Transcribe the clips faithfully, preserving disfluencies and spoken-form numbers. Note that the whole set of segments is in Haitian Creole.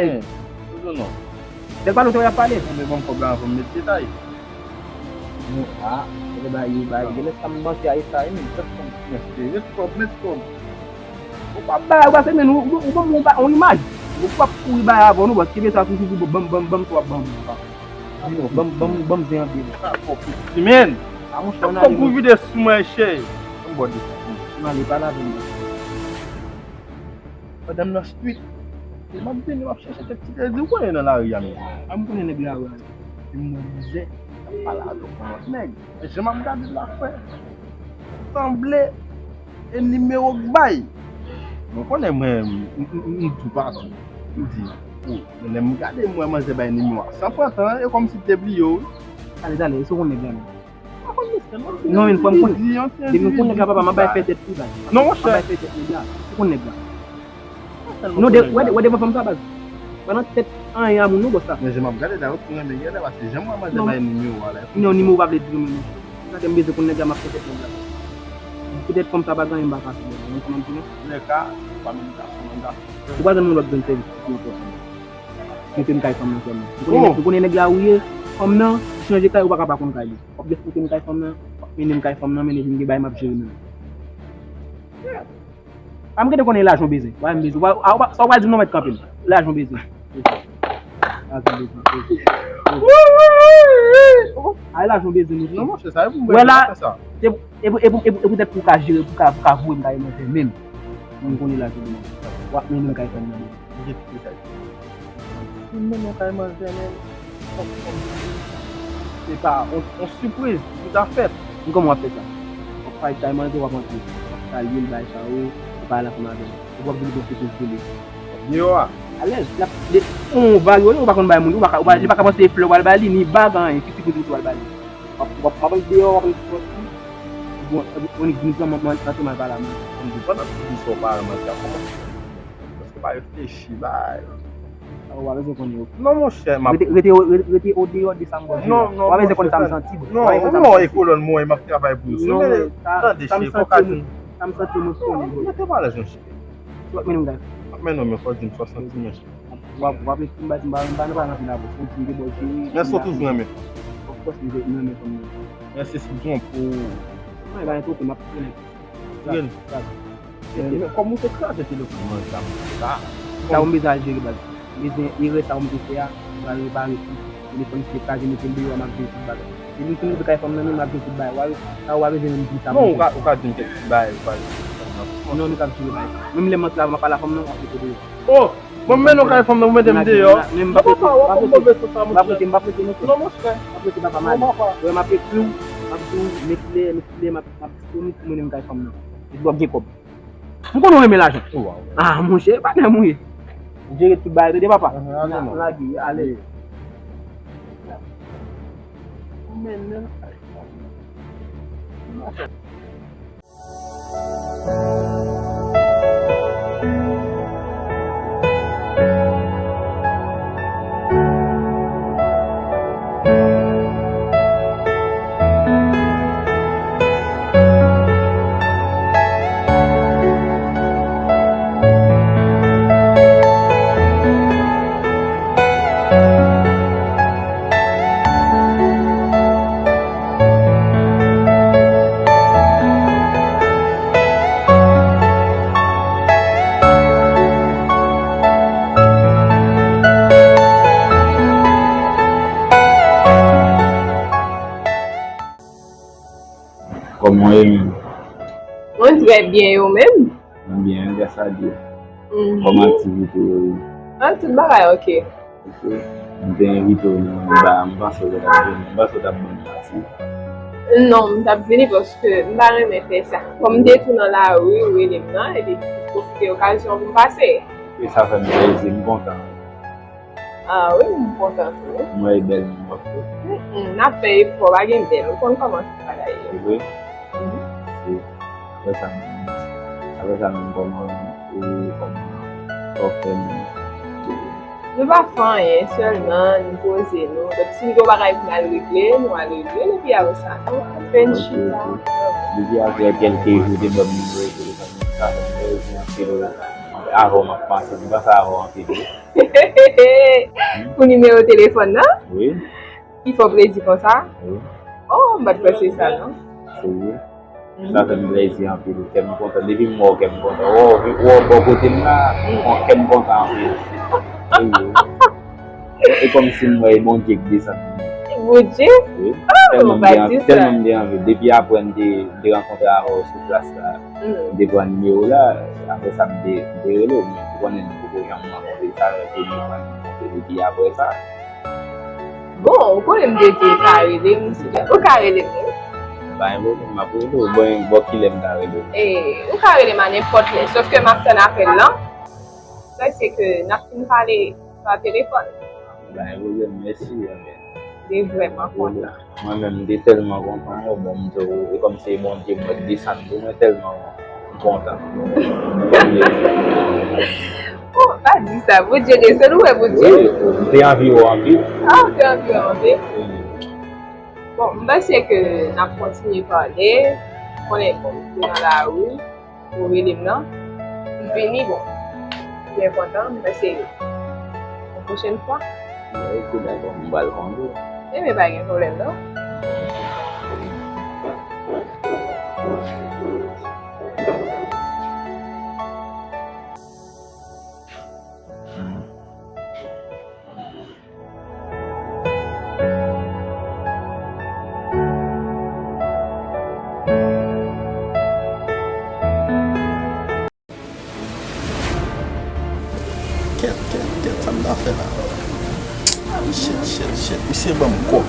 alèz. Kote non? Lè l pale w se w y ap pale. Mwen ban m kòb la anvan m met detay. Mwen a, kote bay yo bay. Genlè sa m panse a e sa wi. Mèsi, mèsi kòb, mèsi kòb. Ou p ap bay, ou pa se men ou, ou ban m yon imaj. Ou p ap kouri bay avè nou, paske men sa toujou di banm, banm, banm, sa w ap ban m. Banm, banm, banm, zen anpil. Sa fò piti, men. A, monchè, ann ale, pou vide sou mwen, chè. Ann bò de sa. Ann ale, pa lave m. Pandan m nan street, e m ap vini, m ap chèche kèk ti plezi. Ou konnen nan lari a, men. A, m konnen nèg lari a. E m wè mizè, m ap pale avè w kòman nèg. Men jan m ap gade l la, frè. Sanble e nimewo k bay. Bon, konnen mwen, m, m, m, m toupatou. M di, o, men lè m gade, m wè manzè bay nimewo a san pran tan, e kòmsi l te bliye w, wi. Tale, tale, èske w konn nèg la menm? Non, men fò m konnen. Depi m konn nèg la, papa, m ap bay fè tèt li, baz. Non, monchè. M ap bay fè tèt nèg la. Ou konn nèg la. Non, de, wè, wè devan fanm sa, baz. Pa nan tèt anyen a moun, non, bòs la. Men jan m ap gade la, ou tou renmen genlè, paske jan m wè manzè bay nimewo a la. Non, nimewo pa vle di renmen, non. Sa ke m bezwen konn nèg la, m ap fè tèt nèg la. Poutèt fanm sa pa gen anyen, m pa ka fè, ou konprann sa m di w lan? Lè ka, ou pa menm gason, menm gason. Ou pa jwenn yon lòt grenn sèvis ki pi enpòtan. Mete m kay fanm nan sèlman. Ou konnen, ou konnen nèg la ou ye, fanm nan, ou chanje kay, ou pa ka pa konn kay li. W ap jis mete m kay fanm nan, w ap mennen m kay fanm nan, mennen vin gen bagay m ap jere menm. A, m gentan konnen lajan w bezwen. Wa m bezwen. Wa, a, ou pa, sa w pral di m non, mèt kanpe m. Lajan w bezwen. Lajan w bezwen. A, lajan w bezwen, mesye. Non, monchè, sa e pou m bezwen fè sa. E pou, e pou, e pou, e pou, e poutèt pou w ka jere, pou w ka, pou w ka voye m kay manzè menm. Mwen m konnen lajan w bezwen. W ap mennen m kay fanm nan. Mwen gen tout detay. Si m mennen w kay manzè, men, fòk, fòk, se pa yon, yon sipriz ki ta fèt. Men kòman w ap fè sa? W ap pale kay manzè, w ap antre. W ap salye l, bay chao, ou pale ansanm avè l. Ou p ap vin gen sipriz pou li. W ap deyò a. Alèz, l ap, de, yon vag, ou pa konn bay moun, ou pa ka, ou pa, li pa ka panse e flè w pral bay li, ni bag, anyen, ki sipriz ou pral bay li. W ap, w ap, w ap deyò, w ap sòti. Bon, bon, bon, bon, bon, bon, antre mal pa la, men. Pandan m di sa w pa al manzè a, kòman? Paske w pa reflechi, bay. A, ou pa bezwen konnen yo. Non, monchè, m ap rete, rete, rete, rete odeyò de sa m pral di la. Non, non, ou pa bezwen konn sa m santi, bro. Non, ou pa bezwen konn sa m santi. Non, e kolòn mwen, m ap travay pou yo. Non, men sa, tande, sa m santi, sa m santi, mwen konnen, bro. Mete m alèz, monchè. Ou ap mennen m kay. M ap mennen w, men fò w di m sa w santi, monchè. W ap, w ap ekri m, baz, m pa, m pa nan pale anpil avè w. Fò w di m de bò jere. Men sa w toujou renmen fanm. Of course, m renmen fanm nan. Men se sitwon pou. Mwen, ba, tou, m ap trennen. Trennen. Men, men kòm ou te kraze telefòn mwen, sa, sa. Sa w m bezwen al jere, baz. M bezwen erè sa w m te fè a, m pral repare tou. Telefòn ki te kraze, mete l deyò a, m ap jere tout bagay. Depi m fin rive kay fanm nan, menm m ap jere tout bagay. W a, sa w a bezwen menm di sa. Non, ou ka, ou ka di m kèk ti bagay, ou ka di m fanm nan. Non, nou ka jere bagay. Menm lè m antre la, m ap pale a fanm nan, w ap rete deyò. Oh! Bon, m mennen w kay fanm nan, ou mete m deyò. Men m p ap rete, m p ap rete, m p ap rete, m p ap rete, non, frè. Non, monchè. M p ap rete, papa, m ale. Non, papa. Wè, m ap ekri w, m ap di w, men kilè, men kilè, m ap, m ap disponible pou mennen m kay fanm nan. Epi w ap gen kòb. M konnen w renmen lajan. Oh, wow. Ah, monchè, patnè m ou ye. Jere tout bagay, tande, papa. Ahn, ale, non. Lage, ale. Ou mennen m kay fanm nan. Kòman w ye menm? Mwen trè byen, e ou menm? Mwen byen, gras a Dye. Mhm. Kòman aktivite yo ye? Ah, tout bagay oke. Oke. M te envite w nan ba a, m panse w t ap vini, m panse w t ap ban m manti. Non, m t ap vini paske m pa renmen fè sa. Kòm m te tou nan lari, ou rele m nan, epi m pwofite okazyon pou m pase. E sa fè m plezi, m kontan. Ah wi, m kontan tou. M wè e bèl moun w ap fè. Mm, mm, n ap fè efò, pa gen bèl. Ou konn kòman bagay yo. Se vre? Mhm. Se, apre sa menm, apre sa menm, kòman, e, kòman, sa w fè menm? Nou pa fè anyen, sèlman nou poze nou. Donk, si n gen yon bagay pou n al regle, nou al regle l, epi apre sa, nou fè n chita. Depi apre kèlke jou, te ban m nimewo telefòn mwen, sa fè m plezi anpil. Avè w m ap pase, m panse avè w anpil wi. Pou nimewo telefòn nan? Wi. Ki fè w plezi konsa? Wi. Oh, m pa t panse sa, non. Serye? Mhm. Sa fè m plezi anpil, kè m kontan. Depi m wè w, kè m kontan. Wè w, wè w bò kote m la, kè m kontan anpil. Wi, wi. E kòmsi m wè Bondye k desann. Bondye? Wi. Oh, tèlman m te anvi, tèlman m te anvi. Depi apre m te, m te rankontre avè w sou plas la, mm, m te pran nimewo w la, apre sa m te, m te rele w, men ou konnen nou poko janm rankontre, sa fè ke nou pran nimewo w depi apre sa. Bon, ou konnen m te di ou ka rele m, si ou ka rele m, wi. Pa gen pwoblèm, m ap rele w. Bon, bò kilè m ka rele w? E, ou ka rele m a nenpòt lè, sòf ke m ap tann apèl lan. Prèske ke n ap fin pale pa telefòn. Pa gen pwoblèm, mèsi, anben. M te vrèman kontan. Mwen menm, m te tèlman kontan, bon, m di w, e kòmsi Bondye mwen desann pou mwen, tèlman m kontan. Oh, pa di sa, Bondye desann, ou wè Bondye? Wi, m te anvi w anpil. Ah, ou te anvi w anpil? Wi. Bon, m panse ke n ap kontinye pale, konnen, bon, m tou nan lari. Ou rele m nan, m vini, bon, m byen kontan, m ese yon pwochèn fwa. Ok, dakò, m pral konnen. Ebyen, pa gen pwoblèm, non. Kèt, kèt, kèt, sa m ta fè la? Shit, shit, shit, misye ban m kòb.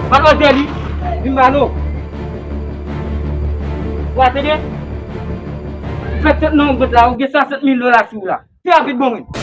Madmwazèl, wi, vin ba nou. Ou a tande? Ou fè tèt nan yon bòt la, ou gen swasant mil dola sou ou la. Pi rapid, bon, mwen.